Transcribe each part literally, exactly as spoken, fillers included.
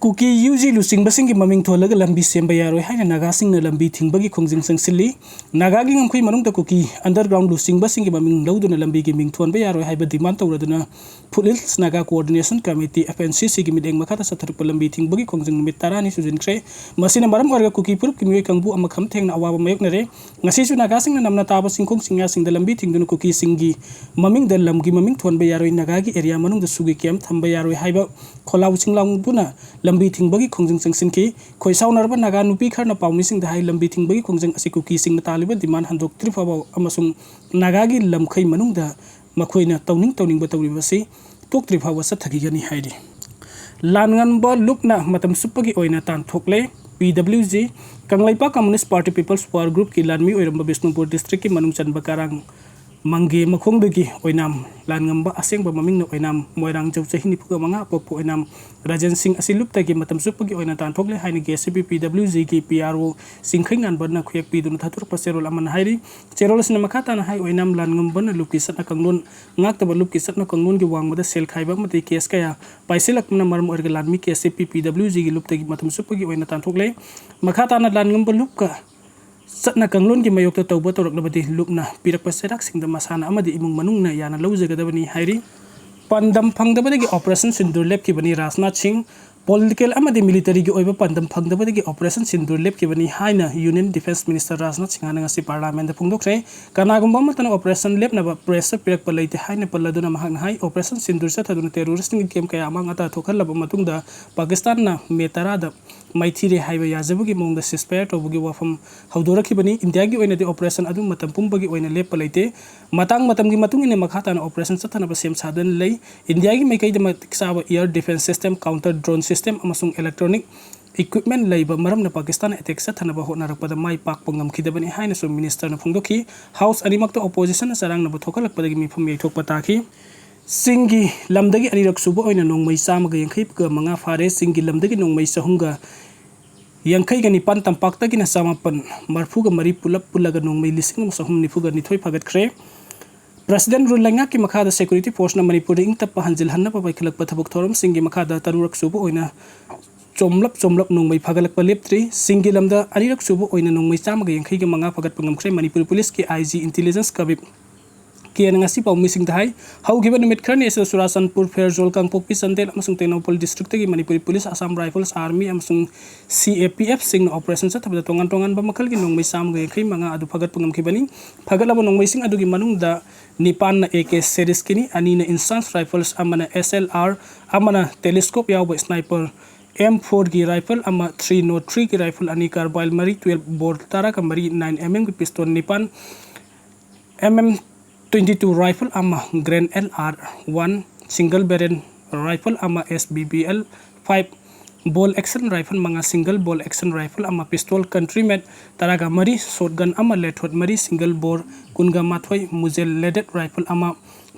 ꯀꯨꯀꯤ U G ꯂꯨꯆꯤꯡꯕꯁꯤꯡꯒꯤ ꯃꯃꯤꯡ ꯊꯣꯜꯂꯒ ꯂꯝꯕꯤ ꯁꯦꯝꯕ ꯌꯥꯔꯣꯏ ꯍꯥꯏꯅ ꯅꯥꯒꯥꯁꯤꯡꯅ ꯂꯝꯕꯤ ꯊꯤꯡꯕꯒꯤ ꯈꯣꯡꯖꯪ ꯆꯪꯁꯤꯜꯂꯤ꯫ ꯅꯥꯒꯥꯒꯤ ꯉꯝꯈꯩ ꯃꯅꯨꯡꯗ ꯀꯨꯀꯤ underground ꯂꯨꯆꯤꯡꯕꯁꯤꯡꯒꯤ ꯃꯃꯤꯡ ꯂꯧꯗꯨꯅ ꯂꯝꯕꯤꯒꯤ ꯃꯤꯡ ꯊꯣꯟꯕ ꯌꯥꯔꯣꯏ ꯍꯥꯏꯕ demand ꯇꯧꯔꯗꯨꯅ Foot Hills Naga Coordination Committee, F N C C, ꯒꯤ ꯃꯤꯠꯌꯦꯡ ꯃꯈꯥꯗ ꯆꯠꯊꯔꯛꯄ ꯂꯝꯕꯤ ꯊꯤꯡꯕꯒꯤ ꯈꯣꯡꯖꯪ ꯅꯨꯃꯤꯠ ꯇꯔꯥꯅꯤ ꯁꯨꯖꯤꯟꯈ꯭ꯔꯦ꯫ ꯃꯁꯤꯅ ꯃꯔꯝ ꯑꯣꯏꯔꯒ ꯀꯨꯀꯤ ꯐꯨꯔꯨꯞꯀꯤ ꯃꯤꯑꯣꯏ ꯀꯥꯡꯕꯨ ꯑꯃ ꯈꯝ ꯊꯦꯡꯅ ꯑꯋꯥꯕ ꯃꯥꯌꯣꯛꯅꯔꯦ꯫ ꯉꯁꯤꯁꯨ ꯅꯥꯒꯥꯁꯤꯡꯅ ꯅꯝꯅ ꯇꯥꯕ ꯆꯤꯡꯈꯣꯡ ꯆꯤꯡꯌꯥꯁꯤꯡꯗ ꯂꯝꯕꯤ ꯊꯤꯡꯗꯨꯅ ꯀꯨꯀꯤꯁꯤꯡꯒꯤ ꯃꯃꯤꯡꯗ ꯂꯝꯒꯤ ꯃꯃꯤꯡ ꯊꯣꯟꯕ ꯌꯥꯔꯣꯏ, ꯅꯥꯒꯥꯒꯤ area ꯃꯅꯨꯡꯗ ꯁꯨꯒꯤ camp ꯊꯝꯕ ꯌꯥꯔꯣꯏ ꯍꯥꯏꯕ ꯈꯣꯜꯂꯥꯎ ꯁꯤꯡꯂꯥꯎꯗꯨꯅ ꯂꯝꯕꯤ ꯊꯤꯡꯕꯒꯤ ꯈꯣꯡꯖꯪ ꯆꯪꯁꯤꯟꯈꯤ꯫ ꯈꯣꯏ ꯁꯥꯎꯅꯔꯕ ꯅꯥꯒꯥ ꯅꯨꯄꯤ ꯈꯔꯅ ꯄꯥꯎꯃꯤꯁꯤꯡꯗ ꯍꯥꯏ, ꯂꯝꯕꯤ ꯊꯤꯡꯕꯒꯤ ꯈꯣꯡꯖꯪ ꯑꯁꯤ ꯀꯨꯀꯤꯁꯤꯡꯅ ꯇꯥꯜꯂꯤꯕ demand ꯍꯟꯗꯣꯛꯇ꯭ꯔꯤ ꯐꯥꯎꯕ ꯑꯃꯁꯨꯡ ꯅꯥꯒꯥꯒꯤ ꯂꯝꯈꯩ ꯃꯅꯨꯡꯗ ꯃꯈꯣꯏꯅ ꯇꯧꯅꯤꯡ ꯇꯧꯅꯤꯡꯕ ꯇꯧꯔꯤꯕ ꯑꯁꯤ ꯇꯣꯛꯇ꯭ꯔꯤ ꯐꯥꯎꯕ ꯆꯠꯊꯈꯤꯒꯅꯤ ꯍꯥꯏꯔꯤ꯫ ꯂꯥꯟꯉꯝꯕ ꯂꯨꯞꯅ ꯃꯇꯝ ꯆꯨꯞꯄꯒꯤ ꯑꯣꯏꯅ ꯇꯥꯟꯊꯣꯛꯂꯦ꯫ P W G, Kangleipak Communist Party People's Power Groupꯀꯤ ꯂꯥꯟꯃꯤ ꯑꯣꯏꯔꯝꯕ ꯕꯤꯁꯅꯨꯄꯨꯔ districtꯀꯤ ꯃꯅꯨꯡ ꯆꯟꯕ ꯀꯔꯥꯡ ꯃꯪꯒꯦ ꯃꯈꯣꯡꯗꯒꯤ ꯑꯣꯏꯅꯥꯝ ꯂꯥꯟꯉꯝꯕ, ꯑꯁꯦꯡꯕ ꯃꯃꯤꯡꯅ ꯑꯣꯏꯅꯥꯝ ꯃꯣꯏꯔꯥꯡꯖꯧ, ꯆꯍꯤ ꯅꯤꯐꯨꯒ ꯃꯉꯥ ꯄꯣꯛꯄ ꯑꯣꯏꯅꯥꯝ ꯔꯥꯖꯟ ꯁꯤꯡ ꯑꯁꯤ ꯂꯨꯞꯇꯒꯤ ꯃꯇꯝ ꯆꯨꯞꯄꯒꯤ ꯑꯣꯏꯅ ꯇꯥꯟꯊꯣꯛꯂꯦ ꯍꯥꯏꯅ K C P P W Gꯒꯤ P R O ꯆꯤꯡꯈꯩ ꯉꯥꯟꯕꯅ ꯈꯨꯌꯦꯛ ꯄꯤꯗꯨꯅ ꯊꯥꯗꯣꯔꯛꯄ ꯆꯦꯔꯣꯜ ꯑꯃꯅ ꯍꯥꯏꯔꯤ꯫ ꯆꯦꯔꯣꯜ ꯑꯁꯤꯅ ꯃꯈꯥ ꯇꯥꯅ ꯍꯥꯏ, ꯑꯣꯏꯅꯥꯝ ꯂꯥꯟꯉꯝꯕꯅ ꯂꯨꯞꯀꯤ ꯆꯠꯅ ꯀꯥꯡꯂꯣꯟ ꯉꯥꯛꯇꯕ ꯂꯨꯞꯀꯤ ꯆꯠꯅ ꯀꯥꯡꯂꯣꯟꯒꯤ ꯋꯥꯡꯃꯗ ꯁꯦꯜ ꯈꯥꯏꯕ ꯑꯃꯗꯤ case ꯀꯌꯥ ꯄꯥꯏꯁꯤꯜꯂꯛꯄꯅ ꯃꯔꯝ ꯑꯣꯏꯔꯒ ꯂꯥꯟꯃꯤ K C P P W Gꯒꯤ ꯂꯨꯞꯇꯒꯤ ꯃꯇꯝ ꯆꯨꯞꯄꯒꯤ ꯑꯣꯏꯅ ꯇꯥꯟꯊꯣꯛꯂꯦ꯫ ꯃꯈꯥ ꯇꯥꯅ ꯂꯥꯟꯉꯝꯕ ꯂꯨꯞꯀ ꯆꯠꯅ ꯀꯥꯡꯂꯣꯟꯒꯤ ꯃꯥꯌꯣꯛꯇ ꯇꯧꯕ ꯇꯧꯔꯛꯂꯕꯗꯤ ꯂꯨꯞꯅ ꯄꯤꯔꯛꯄ ꯆꯩꯔꯥꯛꯁꯤꯡꯗ ꯃꯁꯥꯅ ꯑꯃꯗꯤ ꯏꯃꯨꯡ ꯃꯅꯨꯡꯅ ꯌꯥꯅ ꯂꯧꯖꯒꯗꯕꯅꯤ ꯍꯥꯏꯔꯤ꯫ ꯄꯥꯟꯗꯝ ꯐꯪꯗꯕꯗꯒꯤ Operation Sindoor ꯂꯦꯞꯈꯤꯕꯅꯤ ꯔꯥꯖꯅꯥꯊ ꯁꯤꯡ꯫ Political ꯑꯃꯗꯤ militaryꯒꯤ ꯑꯣꯏꯕ ꯄꯥꯟꯗꯝ ꯐꯪꯗꯕꯗꯒꯤ Operation Sindoor ꯂꯦꯞꯈꯤꯕꯅꯤ ꯍꯥꯏꯅ Union Defence Minister ꯔꯥꯖꯅꯥꯊ ꯁꯤꯡꯍꯅ ꯉꯁꯤ Parliamentꯇ ꯐꯣꯡꯗꯣꯛꯈ꯭ꯔꯦ꯫ ꯀꯅꯥꯒꯨꯝꯕ ꯑꯃꯠꯇꯅ Operation ꯂꯦꯞꯅꯕ pressure ꯄꯤꯔꯛꯄ ꯂꯩꯇꯦ ꯍꯥꯏꯅ ꯄꯜꯂꯗꯨꯅ ꯃꯍꯥꯛꯅ ꯍꯥꯏ, Operation Sindoor ꯆꯠꯊꯗꯨꯅ terroristꯁꯤꯡꯒꯤ camp ꯀꯌꯥ ꯑꯃꯥꯡ ꯑꯇꯥ ꯊꯣꯛꯍꯜꯂꯕ ꯃꯇꯨꯡꯗ ꯄꯥꯀꯤꯁꯇꯥꯟꯅ May ꯇꯔꯥꯗ ꯃꯥꯏꯊꯤꯔꯦ ꯍꯥꯏꯕ ꯌꯥꯖꯕꯒꯤ ꯃꯑꯣꯡꯗ ceasefire ꯇꯧꯕꯒꯤ ꯋꯥꯐꯝ ꯍꯧꯗꯣꯔꯛꯈꯤꯕꯅꯤ꯫ ꯏꯟꯗꯤꯌꯥꯒꯤ ꯑꯣꯏꯅꯗꯤ Operation ꯑꯗꯨ ꯃꯇꯝ ꯄꯨꯝꯕꯒꯤ ꯑꯣꯏꯅ ꯂꯦꯞꯄ ꯂꯩꯇꯦ꯫ ꯃꯇꯥꯡ ꯃꯇꯝꯒꯤ ꯃꯇꯨꯡ ꯏꯟꯅ ꯃꯈꯥ ꯇꯥꯅ Operation ꯆꯠꯊꯅꯕ ꯁꯦꯝ ꯁꯥꯗꯨꯅ ꯂꯩ꯫ ꯏꯟꯗꯤꯌꯥꯒꯤ ꯃꯥꯏꯀꯩꯗ ꯃꯇꯤꯛ ꯆꯥꯕ air defence system, counter drone system ꯑꯃꯁꯨꯡ electronic equipment ꯂꯩꯕ ꯃꯔꯝꯅ ꯄꯥꯀꯤꯁꯇꯥꯟꯅ attack ꯆꯠꯊꯅꯕ ꯍꯣꯠꯅꯔꯛꯄꯗ ꯃꯥꯏ ꯄꯥꯛꯄ ꯉꯝꯈꯤꯗꯕꯅꯤ ꯍꯥꯏꯅꯁꯨ Ministerꯅ ꯐꯣꯡꯗꯣꯛꯈꯤ꯫ House ꯑꯅꯤꯃꯛꯇ oppositionꯅ ꯆꯔꯥꯡꯅꯕ ꯊꯣꯛꯍꯜꯂꯛꯄꯗꯒꯤ ꯃꯤꯐꯝ ꯌꯩꯊꯣꯛꯄ ꯇꯥꯈꯤ꯫ ꯆꯤꯡꯒꯤ ꯂꯝꯗꯒꯤ ꯑꯅꯤꯔꯛ ꯁꯨꯕ ꯑꯣꯏꯅ ꯅꯣꯡꯃꯩ ꯆꯥꯝꯃꯒ ꯌꯥꯡꯈꯩꯒ ꯃꯉꯥ ꯐꯥꯔꯦ꯫ ꯆꯤꯡꯒꯤ ꯂꯝꯗꯒꯤ ꯅꯣꯡꯃꯩ ꯆꯍꯨꯝꯒ ꯌꯥꯡꯈꯩꯒ ꯅꯤꯄꯥꯟ, ꯇꯝꯄꯥꯛꯇꯒꯤꯅ ꯆꯃꯥꯄꯟ ꯃꯔꯤꯐꯨꯒ ꯃꯔꯤ ꯄꯨꯂꯞ ꯄꯨꯜꯂꯒ ꯅꯣꯡꯃꯩ ꯂꯤꯁꯤꯡ ꯑꯃ ꯆꯍꯨꯝ ꯅꯤꯐꯨꯒ ꯅꯤꯊꯣꯏ ꯐꯥꯒꯠꯈ꯭ꯔꯦ꯫ President Rule ꯂꯩꯉꯥꯛꯀꯤ ꯃꯈꯥꯗ security forceꯅ ꯃꯅꯤꯄꯨꯔꯗ ꯏꯪ ꯇꯞꯄ ꯍꯟꯖꯤꯜꯍꯟꯅꯕ ꯄꯥꯏꯈꯠꯂꯛꯄ ꯊꯕꯛ ꯊꯧꯔꯝꯁꯤꯡꯒꯤ ꯃꯈꯥꯗ ꯇꯔꯨꯛꯔꯛ ꯁꯨꯕ ꯑꯣꯏꯅ ꯆꯣꯝꯂꯞ ꯆꯣꯝꯂꯞ ꯅꯣꯡꯃꯩ ꯐꯥꯒꯠꯂꯛꯄ ꯂꯦꯞꯇ꯭ꯔꯤ꯫ ꯁꯤꯡꯒꯤ ꯂꯝꯗ ꯑꯅꯤꯔꯛ ꯁꯨꯕ ꯑꯣꯏꯅ ꯅꯣꯡꯃꯩ ꯆꯥꯝꯃꯒ ꯌꯥꯡꯈꯩꯒ ꯃꯉꯥ ꯐꯥꯒꯠꯄ ꯉꯝꯈ꯭ꯔꯦ꯫ ꯃꯅꯤꯄꯨꯔ ꯄꯨꯂꯤꯁꯀꯤ I G Intelligence ꯀꯕꯤꯞ ꯀꯦꯅ ꯉꯁꯤ ꯄꯥꯎꯃꯤꯁꯤꯡꯗ ꯍꯥꯏ꯫ ꯍꯧꯈꯤꯕ ꯅꯨꯃꯤꯠ ꯈꯔꯅꯤ ꯑꯁꯤꯗ ꯆꯨꯔꯥꯆꯥꯟꯄꯨꯔ, ꯐꯦꯔꯖꯣꯜ, ꯀꯥꯡꯄꯣꯛꯄꯤ, ꯆꯥꯟꯗꯦꯜ ꯑꯃꯁꯨꯡ ꯇꯦꯡꯅꯧꯄꯜ district ꯇꯒꯤ Manipuri police, Assam rifles, army ꯑꯃꯁꯨꯡ C A P F ꯁꯤꯡꯅ operation ꯆꯠꯊꯕꯗ ꯇꯣꯉꯥꯟ ꯇꯣꯉꯥꯟꯕ ꯃꯈꯜꯒꯤ ꯅꯣꯡꯃꯩ ꯆꯥꯝꯃꯒ ꯌꯥꯡꯈꯩ ꯃꯉꯥ ꯑꯗꯨ ꯐꯥꯒꯠꯄ ꯉꯝꯈꯤꯕꯅꯤ꯫ ꯐꯥꯒꯠꯂꯕ ꯅꯣꯡꯃꯩꯁꯤꯡ ꯑꯗꯨꯒꯤ ꯃꯅꯨꯡꯗ ꯅꯤꯄꯥꯟꯅ A K series ꯀꯤꯅꯤ, ꯑꯅꯤꯅ INSAS rifles, ꯑꯃꯅ S L R, ꯑꯃꯅ telescope ꯌꯥꯎꯕ sniper M four ꯒꯤ rifle ꯑꯃ, three nought three ꯒꯤ rifle ꯑꯅꯤ, carbine ꯃꯔꯤ, twelve bore ꯇꯔꯥꯒ ꯃꯔꯤ, nine M M ꯒꯤ pistol ꯅꯤꯄꯥꯟ, M M twenty two rifle ꯑꯃ, Grenadier one single barrel rifle ꯑꯃ, S B B L five bolt action rifle ꯃꯉꯥ, single bolt action rifle ꯑꯃ, pistol country made ꯇꯔꯥꯒ ꯃꯔꯤ, shotgun ꯑꯃ, ꯂꯦꯊꯣꯠ ꯃꯔꯤ, single bore ꯀꯨꯟꯒ ꯃꯥꯊꯣꯏ, muzzle loaded rifle ꯑꯃ,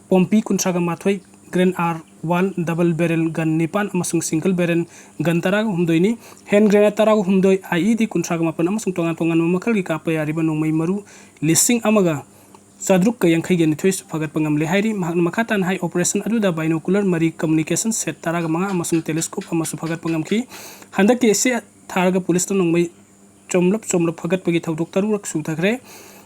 ꯄꯣꯝꯄꯤ ꯀꯨꯟꯊ꯭ꯔꯥꯒ ꯃꯥꯊꯣꯏ, Grenadier one double barrel gun ꯅꯤꯄꯥꯟ ꯑꯃꯁꯨꯡ single barrel gun ꯇꯔꯥꯒ ꯍꯨꯝꯗꯣꯏꯅꯤ꯫ Hand grenade ꯇꯔꯥꯒ ꯍꯨꯝꯗꯣꯏ, I E D ꯀꯨꯟꯊ꯭ꯔꯥꯒ ꯃꯥꯄꯟ ꯑꯃꯁꯨꯡ ꯇꯣꯉꯥꯟ ꯇꯣꯉꯥꯟꯕ ꯃꯈꯜꯒꯤ ꯀꯥꯞꯄ ꯌꯥꯔꯤꯕ ꯅꯣꯡꯃꯩ ꯃꯔꯨ ꯂꯤꯁꯤꯡ ꯑꯃꯒ ꯆꯥꯇ꯭ꯔꯨꯛꯀ ꯌꯥꯡꯈꯩꯒ ꯅꯤꯊꯣꯏꯁꯨ ꯐꯥꯒꯠꯄ ꯉꯝꯂꯦ ꯍꯥꯏꯔꯤ꯫ ꯃꯍꯥꯛꯅ ꯃꯈꯥ ꯇꯥꯅ ꯍꯥꯏ, operation ꯑꯗꯨꯗ binocular ꯃꯔꯤ, communication set ꯇꯔꯥꯒ ꯃꯉꯥ ꯑꯃꯁꯨꯡ telescope ꯑꯃꯁꯨ ꯐꯥꯒꯠꯄ ꯉꯝꯈꯤ꯫ ꯍꯟꯗꯛꯀꯤ ꯑꯁꯤ ꯊꯥꯔꯒ ꯄꯨꯂꯤꯁꯅ ꯅꯣꯡꯃꯩ ꯆꯣꯝꯂꯞ ꯆꯣꯝꯂꯞ ꯐꯥꯒꯠꯄꯒꯤ ꯊꯧꯗꯣꯛ ꯇꯔꯨꯛꯔꯛ ꯁꯨꯊꯈ꯭ꯔꯦ꯫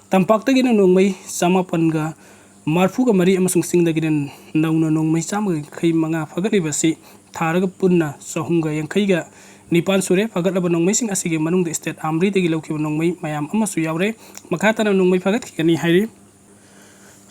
ꯇꯝꯄꯥꯛꯇꯒꯤꯅ ꯅꯣꯡꯃꯩ ꯆꯃꯥꯄꯟꯒ ꯃꯔꯐꯨꯒ ꯃꯔꯤ ꯑꯃꯁꯨꯡ ꯆꯤꯡꯗꯒꯤꯅ ꯅꯧꯅ ꯅꯣꯡꯃꯩ ꯆꯥꯝꯃꯒ ꯌꯥꯡꯈꯩ ꯃꯉꯥ ꯐꯥꯒꯠꯂꯤꯕ ꯑꯁꯤ ꯊꯥꯔꯒ ꯄꯨꯟꯅ ꯆꯍꯨꯝꯒ ꯌꯥꯡꯈꯩꯒ ꯅꯤꯄꯥꯟ ꯁꯨꯔꯦ꯫ ꯐꯥꯒꯠꯂꯕ ꯅꯣꯡꯃꯩꯁꯤꯡ ꯑꯁꯤꯒꯤ ꯃꯅꯨꯡꯗ state armoury ꯗꯒꯤ ꯂꯧꯈꯤꯕ ꯅꯣꯡꯃꯩ ꯃꯌꯥꯝ ꯑꯃꯁꯨ ꯌꯥꯎꯔꯦ꯫ ꯃꯈꯥ ꯇꯥꯅ ꯅꯣꯡꯃꯩ ꯐꯥꯒꯠꯈꯤꯒꯅꯤ ꯍꯥꯏꯔꯤ꯫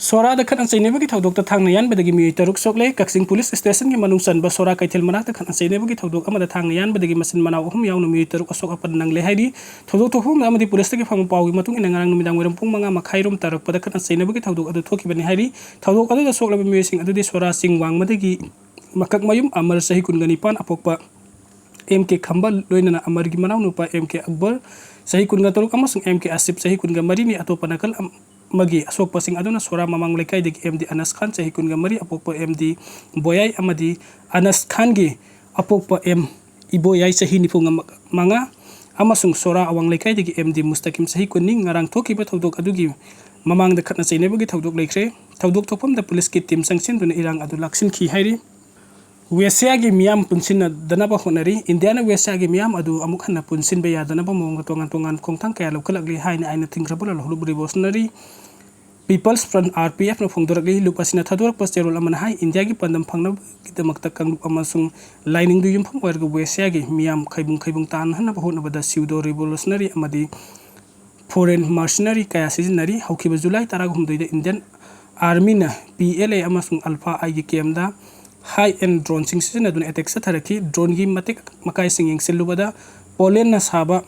ꯁꯣꯔꯥꯗ ꯈꯠꯅ ꯆꯩꯅꯕꯒꯤ ꯊꯧꯗꯣꯛꯇ ꯊꯥꯡꯅ ꯌꯥꯟꯕꯗꯒꯤ ꯃꯤꯑꯣꯏ ꯇꯔꯨꯛ ꯁꯣꯛꯂꯦ꯫ ꯀꯛꯆꯤꯡ ꯄꯨꯂꯤꯁ ꯁ꯭ꯇꯦꯁꯟꯒꯤ ꯃꯅꯨꯡ ꯆꯟꯕ ꯁꯣꯔꯥ ꯀꯩꯊꯦꯜ ꯃꯅꯥꯛꯇ ꯈꯠꯅ ꯆꯩꯅꯕꯒꯤ ꯊꯧꯗꯣꯛ ꯑꯃꯗ ꯊꯥꯡꯅ ꯌꯥꯟꯕꯗꯒꯤ ꯃꯆꯤꯟ ꯃꯅꯥꯎ ꯑꯍꯨꯝ ꯌꯥꯎꯅ ꯃꯤꯑꯣꯏ ꯇꯔꯨꯛ ꯑꯁꯣꯛ ꯑꯄꯟ ꯅꯪꯂꯦ ꯍꯥꯏꯔꯤ꯫ ꯊꯧꯗꯣꯛ ꯊꯣꯛꯐꯝ ꯑꯃꯗꯤ ꯄꯨꯂꯤꯁꯇꯒꯤ ꯐꯪꯕ ꯄꯥꯎꯒꯤ ꯃꯇꯨꯡ ꯏꯟꯅ, ꯉꯔꯥꯡ ꯅꯨꯃꯤꯗꯥꯡ ꯋꯥꯏꯔꯝ ꯄꯨꯡ ꯃꯉꯥ ꯃꯈꯥꯏꯔꯣꯝ ꯇꯥꯔꯛꯄꯗ ꯈꯠꯅ ꯆꯩꯅꯕꯒꯤ ꯊꯧꯗꯣꯛ ꯑꯗꯨ ꯊꯣꯛꯈꯤꯕꯅꯤ ꯍꯥꯏꯔꯤ꯫ ꯊꯧꯗꯣꯛ ꯑꯗꯨꯗ ꯁꯣꯛꯂꯕ ꯃꯤꯑꯣꯏꯁꯤꯡ ꯑꯗꯨꯗꯤ ꯁꯣꯔꯥ ꯆꯤꯡ ꯋꯥꯡꯃꯗꯒꯤ ꯃꯀꯛꯃꯌꯨꯝ ꯑꯃꯔ, ꯆꯍꯤ ꯀꯨꯟꯒ ꯅꯤꯄꯥꯟ, ꯑꯄꯣꯛꯄ M K ꯈꯝꯕ, ꯂꯣꯏꯅꯅ ꯑꯃꯔꯒꯤ ꯃꯅꯥꯎꯅꯨꯄꯥ M K ꯑꯛꯕꯔ, ꯆꯍꯤ ꯀꯨꯟꯒ ꯇꯔꯨꯛ, ꯑꯃꯁꯨꯡ M K ꯑꯁꯤꯞ, ꯆꯍꯤ ꯀꯨꯟꯒ ꯃꯔꯤꯅꯤ꯫ ꯑꯇꯣꯞꯄ ꯅꯥꯀꯜ ꯑꯃꯒꯤ ꯑꯁꯣꯛꯄꯁꯤꯡ ꯑꯗꯨꯅ ꯁꯣꯔꯥ ꯃꯃꯥꯡ ꯂꯩꯀꯥꯏꯗꯒꯤ M D ꯑꯅꯁ ꯈꯥꯟ, ꯆꯍꯤ ꯀꯨꯟꯒ ꯃꯔꯤ, ꯑꯄꯣꯛꯄ M D ꯕꯣꯌꯥꯏ, ꯑꯃꯗꯤ ꯑꯅꯁ ꯈꯥꯟꯒꯤ ꯑꯄꯣꯛꯄ M ꯏꯕꯣꯌꯥꯏ, ꯆꯍꯤ ꯅꯤꯐꯨ ꯃꯉꯥ, ꯑꯃꯁꯨꯡ ꯁꯣꯔꯥ ꯑꯋꯥꯡ ꯂꯩꯀꯥꯏꯗꯒꯤ M D ꯃꯨꯁꯇꯥꯀꯤꯝ, ꯆꯍꯤ ꯀꯨꯟꯅꯤ꯫ ꯉꯔꯥꯡ ꯊꯣꯛꯈꯤꯕ ꯊꯧꯗꯣꯛ ꯑꯗꯨꯒꯤ ꯃꯃꯥꯡꯗ ꯈꯠꯅ ꯆꯩꯅꯕꯒꯤ ꯊꯧꯗꯣꯛ ꯂꯩꯈ꯭ꯔꯦ꯫ ꯊꯧꯗꯣꯛ ꯊꯣꯛꯐꯝꯗ ꯄꯨꯂꯤꯁꯀꯤ team ꯆꯪꯁꯤꯟꯗꯨꯅ ꯏꯔꯥꯡ ꯑꯗꯨ ꯂꯥꯛꯁꯤꯟꯈꯤ ꯍꯥꯏꯔꯤ꯫ ꯋꯦꯁꯤꯌꯥꯒꯤ ꯃꯤꯌꯥꯝ ꯄꯨꯟꯁꯤꯟꯅꯗꯅꯕ ꯍꯣꯠꯅꯔꯤ꯫ ꯏꯟꯗꯤꯌꯥꯅ ꯋꯦꯁꯤꯌꯥꯒꯤ ꯃꯤꯌꯥꯝ ꯑꯗꯨ ꯑꯃꯨꯛ ꯍꯟꯅ ꯄꯨꯟꯁꯤꯟꯕ ꯌꯥꯗꯅꯕ ꯃꯑꯣꯡꯗ ꯇꯣꯉꯥꯟ ꯇꯣꯉꯥꯟꯕ ꯈꯣꯡꯊꯥꯡ ꯀꯌꯥ ꯂꯧꯈꯠꯂꯛꯂꯤ ꯍꯥꯏꯅ ꯑꯩꯅ ꯊꯤꯡꯈ꯭ꯔꯕ ꯂꯥꯜꯍꯧꯂꯨꯞ ꯔꯤꯚꯣꯂꯨꯁꯅꯔꯤ ꯄꯤꯄꯜꯁ ꯐ꯭ꯔꯟꯠ, RPF ꯅ ꯐꯣꯡꯗꯣꯔꯛꯂꯤ꯫ ꯂꯨꯞ ꯑꯁꯤꯅ ꯊꯥꯗꯣꯔꯛꯄ ꯆꯦꯔꯣꯜ ꯑꯃꯅ ꯍꯥꯏ, ꯏꯟꯗꯤꯌꯥꯒꯤ ꯄꯥꯟꯗꯝ ꯐꯪꯅꯕꯒꯤꯗꯃꯛꯇ ꯀꯥꯡꯂꯨꯞ ꯑꯃꯁꯨꯡ ꯂꯥꯏꯅꯤꯡꯗꯨ ꯌꯨꯝꯐꯝ ꯑꯣꯏꯔꯒ ꯋꯦꯁꯤꯌꯥꯒꯤ ꯃꯤꯌꯥꯝ ꯈꯩꯕꯨꯡ ꯈꯩꯕꯨꯡ ꯇꯥꯅꯍꯟꯅꯕ ꯍꯣꯠꯅꯕꯗ pseudo revolutionary ꯑꯃꯗꯤ foreign mercenary ꯀꯌꯥ ꯁꯤꯖꯤꯟꯅꯔꯤ꯫ ꯍꯧꯈꯤꯕ ꯖꯨꯂꯥꯏ ꯇꯔꯥꯍꯨꯝꯗꯣꯏꯗ ꯏꯟꯗꯤꯌꯟ ꯑꯥꯔꯃꯤꯅ PLA ꯑꯃꯁꯨꯡ ꯑꯜꯐꯥ ꯑꯥꯏꯒꯤ ꯀꯦꯝꯗ ꯍꯥꯏ ꯑꯦꯟ ꯗ꯭ꯔꯣꯟꯁꯤꯡ ꯁꯤꯖꯤꯟꯅꯗꯨꯅ ꯑꯦꯇꯦꯛ ꯆꯠꯊꯔꯛꯈꯤ꯫ ꯗ꯭ꯔꯣꯟꯒꯤ ꯃꯇꯤꯛ ꯃꯀꯥꯏꯁꯤꯡ ꯌꯦꯡꯁꯤꯜꯂꯨꯕꯗ ꯄꯣꯂꯦꯟꯅ ꯁꯥꯕ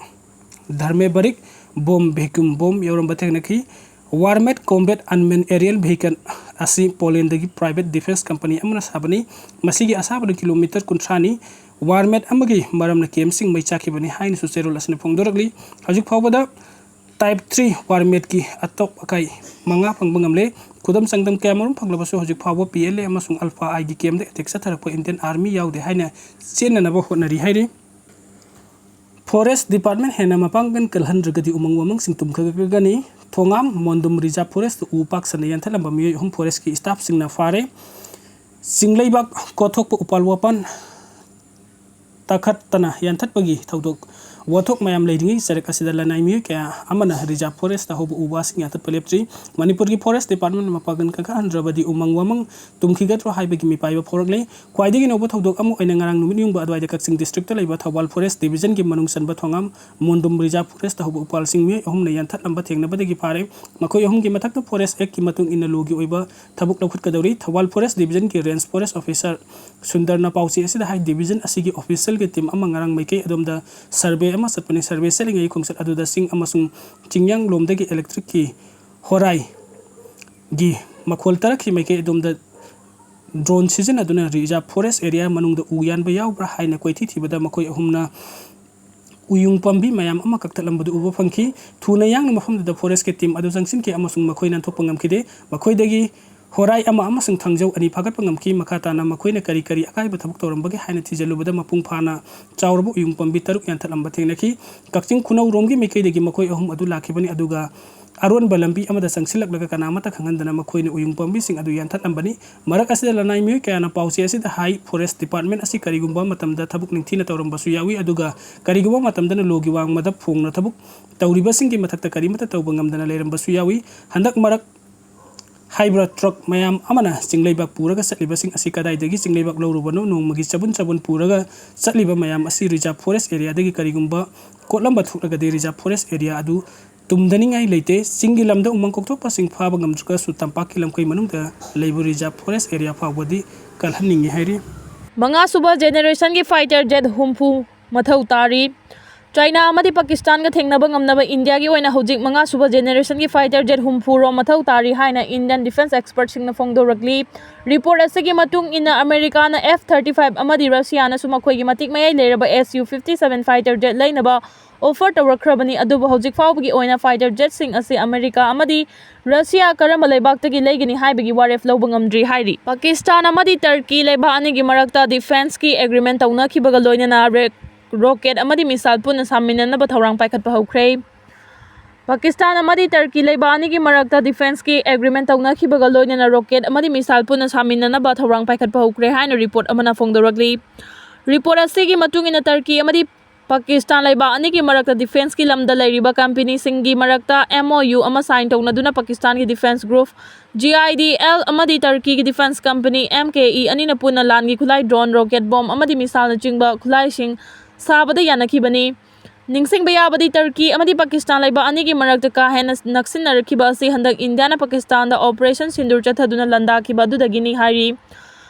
ꯙꯔꯃꯦꯕꯔꯤꯛ ꯕꯣꯝ, vacuum bomb ꯌꯧꯔꯝꯕ ꯊꯦꯡꯅꯈꯤ꯫ Warmed Combat Unmanned Aerial Vehicle ꯑꯁꯤ ꯄꯣꯂꯦꯟꯗꯒꯤ private defence company ꯑꯃꯅ ꯁꯥꯕꯅꯤ꯫ ꯃꯁꯤꯒꯤ ꯑꯁꯥꯕꯅ ꯀꯤꯂꯣꯃꯤꯇꯔ ꯀꯨꯟꯊ꯭ꯔꯥꯅꯤ꯫ Warmed ꯑꯃꯒꯤ ꯃꯔꯝꯅ ꯀꯦꯝꯁꯤꯡ ꯃꯩ ꯆꯥꯛꯈꯤꯕꯅꯤ ꯍꯥꯏꯅꯁꯨ ꯆꯦꯔꯣꯜ ꯑꯁꯤꯅ ꯐꯣꯡꯗꯣꯔꯛꯂꯤ꯫ ꯍꯧꯖꯤꯛ ꯐꯥꯎꯕꯗ Type three Warmed ꯀꯤ ꯑꯇꯣꯞ ꯑꯀꯥꯏ ꯃꯉꯥ ꯐꯪꯕ ꯉꯝꯂꯦ꯫ ꯈꯨꯗꯝ ꯆꯥꯡꯗꯝ ꯀꯌꯥꯃꯔꯨꯝ ꯐꯪꯂꯕꯁꯨ ꯍꯧꯖꯤꯛ ꯐꯥꯎꯕ PLA ꯑꯃꯁꯨꯡ ꯑꯜꯐꯥ ꯑꯥꯏꯒꯤ ꯀꯦꯝꯗ ꯑꯦꯇꯦꯛ ꯆꯠꯊꯔꯛꯄ ꯏꯟꯗꯤꯌꯟ ꯑꯥꯔꯃꯤ ꯌꯥꯎꯗꯦ ꯍꯥꯏꯅ ꯆꯦꯟꯅꯅꯕ ꯍꯣꯠꯅꯔꯤ ꯍꯥꯏꯔꯤ꯫ Forest Department ꯍꯦꯟꯅ ꯃꯄꯥꯡꯒꯜ ꯀꯜꯍꯟꯗ꯭ꯔꯒꯗꯤ ꯎꯃꯪ ꯋꯥꯃꯪꯁꯤꯡ ꯇꯨꯝꯈꯠꯂꯛꯀꯅꯤ꯫ ꯊꯣꯉꯥꯝ ꯃꯣꯟꯗꯨꯝ Reserve Forest ꯎ ꯄꯥꯛ ꯁꯟꯅ ꯌꯥꯟꯊꯠꯂꯝꯕ ꯃꯤꯑꯣꯏ ꯑꯍꯨꯝ forest ꯀꯤ staff ꯁꯤꯡꯅ ꯐꯥꯔꯦ꯫ ꯆꯤꯡꯂꯩꯕꯥꯛ ꯀꯣꯊꯣꯛꯄ ꯎꯄꯥꯜ ꯋꯥꯄꯥꯜ ꯇꯥꯈꯠꯇꯅ ꯌꯥꯟꯊꯠꯄꯒꯤ ꯊꯧꯗꯣꯛ ꯋꯥꯊꯣꯛ ꯃꯌꯥꯝ ꯂꯩꯔꯤꯉꯩ ꯆꯔꯛ ꯑꯁꯤꯗ ꯂꯅꯥꯏ ꯃꯤꯑꯣꯏ ꯀꯌꯥ ꯑꯃꯅ Reserve Forest ꯇ ꯍꯧꯕ ꯎ ꯋꯥꯁꯤꯡ ꯌꯥꯟꯊꯠꯄ ꯂꯦꯞꯇ꯭ꯔꯤ꯫ ꯃꯅꯤꯄꯨꯔꯒꯤ Forest Department ꯅ ꯃꯄꯥꯡꯒꯜ ꯀꯟꯈꯠꯍꯟꯗ꯭ꯔꯕꯗꯤ ꯎꯃꯪ ꯋꯥꯃꯪ ꯇꯨꯝꯈꯤꯒꯗ꯭ꯔꯣ ꯍꯥꯏꯕꯒꯤ ꯃꯤꯄꯥꯏꯕ ꯐꯥꯎꯔꯛꯂꯦ꯫ ꯈ꯭ꯋꯥꯏꯗꯒꯤ ꯅꯧꯕ ꯊꯧꯗꯣꯛ ꯑꯃ ꯑꯣꯏꯅ ꯉꯔꯥꯡ ꯅꯨꯃꯤꯠ ꯌꯨꯡꯕ ꯑꯗꯨꯋꯥꯏꯗ ꯀꯛꯆꯤꯡ district ꯇ ꯂꯩꯕ ꯊꯧꯕꯥꯜ Forest Division ꯒꯤ ꯃꯅꯨꯡ ꯆꯟꯕ ꯊꯣꯉꯥꯝ ꯃꯣꯟꯗꯨꯝ Reserve Forest ꯇ ꯍꯧꯕ ꯎꯄꯥꯜꯁꯤꯡ ꯃꯤꯑꯣꯏ ꯑꯍꯨꯝꯅ ꯌꯥꯟꯊꯠꯂꯝꯕ ꯊꯦꯡꯅꯕꯗꯒꯤ ꯐꯥꯔꯦ꯫ ꯃꯈꯣꯏ ꯑꯍꯨꯝꯒꯤ ꯃꯊꯛꯇ Forest Act ꯀꯤ ꯃꯇꯨꯡ ꯏꯟꯅ ꯂꯣꯒꯤ ꯑꯣꯏꯕ ꯊꯕꯛ ꯂꯧꯈꯠꯀꯗꯧꯔꯤ꯫ ꯊꯧꯕꯥꯜ Forest Division ꯒꯤ Range Forest Officer ꯁꯨꯟꯗꯔꯅ ꯄꯥꯎꯆꯦ ꯑꯁꯤꯗ ꯍꯥꯏ, division ꯑꯁꯤꯒꯤ official ꯒꯤ team ꯑꯃ ꯉꯔꯥꯡ ꯃꯥꯏꯀꯩ ꯑꯗꯣꯝꯗ survey ꯑꯃ ꯆꯠꯄꯅꯤ꯫ Survey ꯆꯠꯂꯤꯉꯩ ꯈꯣꯡꯆꯠ ꯑꯗꯨꯗ ꯆꯤꯡ ꯑꯃꯁꯨꯡ ꯆꯤꯡꯌꯥꯡ ꯂꯣꯝꯗꯒꯤ electric ꯀꯤ ꯍꯣꯔꯥꯏꯒꯤ ꯃꯈꯣꯜ ꯇꯥꯔꯛꯈꯤ꯫ ꯃꯥꯏꯀꯩ ꯑꯗꯣꯝꯗ drone ꯁꯤꯖꯤꯟꯅꯗꯨꯅ Reserve Forest area ꯃꯅꯨꯡꯗ ꯎ ꯌꯥꯟꯕ ꯌꯥꯎꯕ꯭ꯔꯥ ꯍꯥꯏꯅ ꯀꯣꯏꯊꯤ ꯊꯤꯕꯗ ꯃꯈꯣꯏ ꯑꯍꯨꯝꯅ ꯎꯌꯨꯡ ꯄꯥꯝꯕꯤ ꯃꯌꯥꯝ ꯑꯃ ꯀꯛꯊꯠꯂꯝꯕꯗꯨ ꯎꯕ ꯐꯪꯈꯤ꯫ ꯊꯨꯅ ꯌꯥꯡꯅ ꯃꯐꯝꯗꯨꯗ forest ꯀꯤ team ꯑꯗꯨ ꯆꯪꯁꯤꯟꯈꯤ ꯑꯃꯁꯨꯡ ꯃꯈꯣꯏ ꯅꯥꯟꯊꯣꯛꯄ ꯉꯝꯈꯤꯗꯦ꯫ ꯃꯈꯣꯏꯗꯒꯤ ꯍꯣꯔꯥꯏ ꯑꯃ ꯑꯃꯁꯨꯡ ꯊꯥꯡꯖꯧ ꯑꯅꯤ ꯐꯥꯒꯠꯄ ꯉꯝꯈꯤ꯫ ꯃꯈꯥ ꯇꯥꯅ ꯃꯈꯣꯏꯅ ꯀꯔꯤ ꯀꯔꯤ ꯑꯀꯥꯏꯕ ꯊꯕꯛ ꯇꯧꯔꯝꯕꯒꯦ ꯍꯥꯏꯅ ꯊꯤꯖꯤꯜꯂꯨꯕꯗ ꯃꯄꯨꯡ ꯐꯥꯅ ꯆꯥꯎꯔꯕ ꯎꯌꯨꯡ ꯄꯥꯝꯕꯤ ꯇꯔꯨꯛ ꯌꯥꯟꯊꯠꯂꯝꯕ ꯊꯦꯡꯅꯈꯤ꯫ ꯀꯛꯆꯤꯡ ꯈꯨꯅꯧꯔꯣꯝꯒꯤ ꯃꯥꯏꯀꯩꯗꯒꯤ ꯃꯈꯣꯏ ꯑꯍꯨꯝ ꯑꯗꯨ ꯂꯥꯛꯈꯤꯕꯅꯤ, ꯑꯗꯨꯒ ꯑꯔꯣꯟꯕ ꯂꯝꯕꯤ ꯑꯃꯗ ꯆꯪꯁꯤꯜꯂꯛꯂꯒ ꯀꯅꯥꯃꯠꯇ ꯈꯪꯍꯟꯗꯅ ꯃꯈꯣꯏꯅ ꯎꯌꯨꯡ ꯄꯥꯝꯕꯤꯁꯤꯡ ꯑꯗꯨ ꯌꯥꯟꯊꯠꯂꯝꯕꯅꯤ꯫ ꯃꯔꯛ ꯑꯁꯤꯗ ꯂꯅꯥꯏ ꯃꯤꯑꯣꯏ ꯀꯌꯥꯅ ꯄꯥꯎꯆꯦ ꯑꯁꯤꯗ ꯍꯥꯏ, ꯐꯣꯔꯦꯁ ꯗꯤꯄꯥꯔꯠꯃꯦꯟ ꯑꯁꯤ ꯀꯔꯤꯒꯨꯝꯕ ꯃꯇꯝꯗ ꯊꯕꯛ ꯅꯤꯡꯊꯤꯅ ꯇꯧꯔꯝꯕꯁꯨ ꯌꯥꯎꯏ, ꯑꯗꯨꯒ ꯀꯔꯤꯒꯨꯝꯕ ꯃꯇꯝꯗꯅ ꯂꯣꯒꯤ ꯋꯥꯡꯃꯗ ꯐꯣꯡꯅ ꯊꯕꯛ ꯇꯧꯔꯤꯕꯁꯤꯡꯒꯤ ꯃꯊꯛꯇ ꯀꯔꯤꯃꯠꯇ ꯇꯧꯕ ꯉꯝꯗꯅ ꯂꯩꯔꯝꯕꯁꯨ ꯌꯥꯎꯏ꯫ ꯍꯟꯗꯛ ꯃꯔꯛ ꯍꯥꯏꯕ꯭ꯔ ꯇ꯭ꯔꯛ ꯃꯌꯥꯝ ꯑꯃꯅ ꯆꯤꯡꯂꯩꯕꯥꯛ ꯄꯨꯔꯒ ꯆꯠꯂꯤꯕꯁꯤꯡ ꯑꯁꯤ ꯀꯗꯥꯏꯗꯒꯤ ꯆꯤꯡꯂꯩꯕꯥꯛ ꯂꯧꯔꯨꯕꯅꯣ? ꯅꯣꯡꯃꯒꯤ ꯆꯕꯨꯟ ꯆꯕꯨꯟ ꯄꯨꯔꯒ ꯆꯠꯂꯤꯕ ꯃꯌꯥꯝ ꯑꯁꯤ ꯔꯤꯖꯥꯔꯚ ꯐꯣꯔꯦꯁ ꯑꯦꯔꯤꯌꯥꯗꯒꯤ ꯀꯔꯤꯒꯨꯝꯕ ꯀꯣꯠꯂꯝꯕ ꯊꯣꯛꯂꯒꯗꯤ ꯔꯤꯖꯥꯔꯚ ꯐꯣꯔꯦꯁ ꯑꯦꯔꯤꯌꯥ ꯑꯗꯨ ꯇꯨꯝꯗꯅꯤꯡꯉꯥꯏ ꯂꯩꯇꯦ꯫ ꯆꯤꯡꯒꯤ ꯂꯝꯗ ꯎꯃꯪ ꯀꯣꯛꯊꯣꯛꯄꯁꯤꯡ ꯐꯥꯕ ꯉꯝꯗ꯭ꯔꯒꯁꯨ ꯇꯝꯄꯥꯛꯀꯤ ꯂꯝꯈꯩ ꯃꯅꯨꯡꯗ ꯂꯩꯕ ꯔꯤꯖꯥꯔꯚ ꯐꯣꯔꯦꯁ ꯑꯦꯔꯤꯌꯥ ꯐꯥꯎꯕꯗꯤ ꯀꯜꯍꯟꯅꯤꯡꯉꯤ ꯍꯥꯏꯔꯤ꯫ ꯃꯉꯥꯁꯨꯕ ꯖꯦꯅꯦꯔꯦꯁꯟꯒꯤ ꯐꯥꯏꯇꯔ ꯖꯦꯠ ꯍꯨꯝꯐꯨ ꯃꯊꯧ ꯇꯥꯔꯤ꯫ ꯆꯥꯏꯅꯥ ꯑꯃꯗꯤ ꯄꯥꯀꯤꯁꯇꯥꯟꯒ ꯊꯦꯡꯅꯕ ꯉꯝꯅꯕ ꯏꯟꯗꯤꯌꯥꯒꯤ ꯑꯣꯏꯅ ꯍꯧꯖꯤꯛ ꯃꯉꯥꯁꯨꯕ ꯖꯦꯅꯦꯔꯦꯁꯟꯒꯤ ꯐꯥꯏꯇꯔ ꯖꯦꯠ ꯍꯨꯝꯐꯨ ꯔꯣꯝ ꯃꯊꯧ ꯇꯥꯔꯤ ꯍꯥꯏꯅ ꯏꯟꯗꯤꯌꯟ ꯗꯤꯐꯦꯟꯁ ꯑꯦꯛꯁꯄꯔꯠꯁꯤꯡꯅ ꯐꯣꯡꯗꯣꯔꯛꯂꯤ꯫ ꯔꯤꯄꯣꯔꯠ ꯑꯁꯤꯒꯤ ꯃꯇꯨꯡ ꯏꯟꯅ ꯑꯃꯦꯔꯤꯀꯥꯅ ꯑꯦꯐ ꯊꯥꯔꯇꯤ ꯐꯥꯏꯚ ꯑꯃꯗꯤ ꯔꯁꯤꯌꯥꯅꯁꯨ ꯃꯈꯣꯏꯒꯤ ꯃꯇꯤꯛ ꯃꯌꯥꯏ ꯂꯩꯔꯕ S U fifty seven fighter jet ꯂꯩꯅꯕ ꯑꯣꯐꯔ ꯇꯧꯔꯛꯈ꯭ꯔꯕꯅꯤ, ꯑꯗꯨꯕꯨ ꯍꯧꯖꯤꯛ ꯐꯥꯎꯕꯒꯤ ꯑꯣꯏꯅ ꯐꯥꯏꯇꯔ ꯖꯦꯠꯁꯤꯡ ꯑꯁꯤ ꯑꯃꯦꯔꯤꯀꯥ ꯑꯃꯗꯤ ꯔꯁꯤꯌꯥ ꯀꯔꯝꯕ ꯂꯩꯕꯥꯛꯇꯒꯤ ꯂꯩꯒꯅꯤ ꯍꯥꯏꯕꯒꯤ ꯋꯥꯔꯦꯞ ꯂꯧꯕ ꯉꯝꯗ꯭ꯔꯤ ꯍꯥꯏꯔꯤ꯫ ꯄꯥꯀꯤꯁꯇꯥꯟ ꯑꯃꯗꯤ ꯇꯔꯀꯤ ꯂꯩꯕꯥꯛ ꯑꯅꯤꯒꯤ ꯃꯔꯛꯇ ꯗꯤꯐꯦꯟꯁꯀꯤ ꯑꯦꯒ꯭ꯔꯤꯃꯦꯟ ꯇꯧꯅꯈꯤꯕꯒ ꯂꯣꯏꯅꯅ ꯔꯦ-, ꯔꯣꯀꯦꯠ ꯑꯃꯗꯤ ꯃꯤꯁꯥꯏꯜ ꯄꯨꯟꯅ ꯁꯥꯃꯤꯟꯅꯅꯕ ꯊꯧꯔꯥꯡ ꯄꯥꯏꯈꯠꯄ ꯍꯧꯈ꯭ꯔꯦ꯫ ꯄꯥꯀꯤꯁꯇꯥꯟ ꯑꯃꯗꯤ ꯇꯔꯀꯤ ꯂꯩꯕꯥꯛ ꯑꯅꯤꯒꯤ ꯃꯔꯛꯇ ꯗꯤꯐꯦꯟꯁꯀꯤ ꯑꯦꯒ꯭ꯔꯤꯃꯦꯟ ꯇꯧꯅꯈꯤꯕꯒ ꯂꯣꯏꯅꯅ ꯔꯣꯀꯦꯠ ꯑꯃꯗꯤ ꯃꯤꯁꯥꯏꯜ ꯄꯨꯟꯅ ꯁꯥꯃꯤꯟꯅꯅꯕ ꯊꯧꯔꯥꯡ ꯄꯥꯏꯈꯠꯄ ꯍꯧꯈ꯭ꯔꯦ ꯍꯥꯏꯅ ꯔꯤꯄꯣꯔꯠ ꯑꯃꯅ ꯐꯣꯡꯗꯣꯔꯛꯂꯤ꯫ ꯔꯤꯄꯣꯔꯠ ꯑꯁꯤꯒꯤ ꯃꯇꯨꯡ ꯏꯟꯅ ꯇꯔꯀꯤ ꯑꯃꯗꯤ ꯄꯥꯀꯤꯁꯇꯥꯟ ꯂꯩꯕꯥꯛ ꯑꯅꯤꯒꯤ ꯃꯔꯛꯇ ꯗꯤꯐꯦꯟꯁꯀꯤ ꯂꯝꯗ ꯂꯩꯔꯤꯕ ꯀꯝꯄꯦꯅꯤꯁꯤꯡꯒꯤ ꯃꯔꯛꯇ ꯑꯦꯝ ꯑꯣ ꯌꯨ ꯑꯃ ꯁꯥꯏꯟ ꯇꯧꯅꯗꯨꯅ ꯄꯥꯀꯤꯁꯇꯥꯟꯒꯤ defence group G I D L ꯑꯃꯗꯤ ꯇꯔꯀꯤꯒꯤ defence company M K E ꯑꯅꯤꯅ ꯄꯨꯟꯅ ꯂꯥꯟꯒꯤ ꯈꯨꯠꯂꯥꯏ, ꯗ꯭ꯔꯣꯟ, ꯔꯣꯀꯦꯠ ꯕꯣꯝ ꯑꯃꯗꯤ ꯃꯤꯁꯥꯏꯜꯅꯆꯤꯡꯕ ꯈꯨꯠꯂꯥꯏꯁꯤꯡ ꯁꯥꯕꯗ ꯌꯥꯅꯈꯤꯕꯅꯤ꯫ ꯅꯤꯡꯁꯤꯡꯕ ꯌꯥꯕꯗꯤ, ꯇꯔꯀꯤ ꯑꯃꯗꯤ ꯄꯥꯀꯤꯁꯇꯥꯟ ꯂꯩꯕꯥꯛ ꯑꯅꯤꯒꯤ ꯃꯔꯛꯇ ꯀꯥ ꯍꯦꯟꯅ ꯅꯛꯁꯤꯟꯅꯔꯛꯈꯤꯕ ꯑꯁꯤ ꯍꯟꯗꯛ ꯏꯟꯗꯤꯌꯥꯅ ꯄꯥꯀꯤꯁꯇꯥꯟꯗ ꯑꯣꯄꯔꯦꯁꯟ ꯁꯤꯟꯗꯨꯔ ꯆꯠꯊꯗꯨꯅ ꯂꯥꯟꯗꯥꯈꯤꯕ ꯑꯗꯨꯗꯒꯤꯅꯤ ꯍꯥꯏꯔꯤ꯫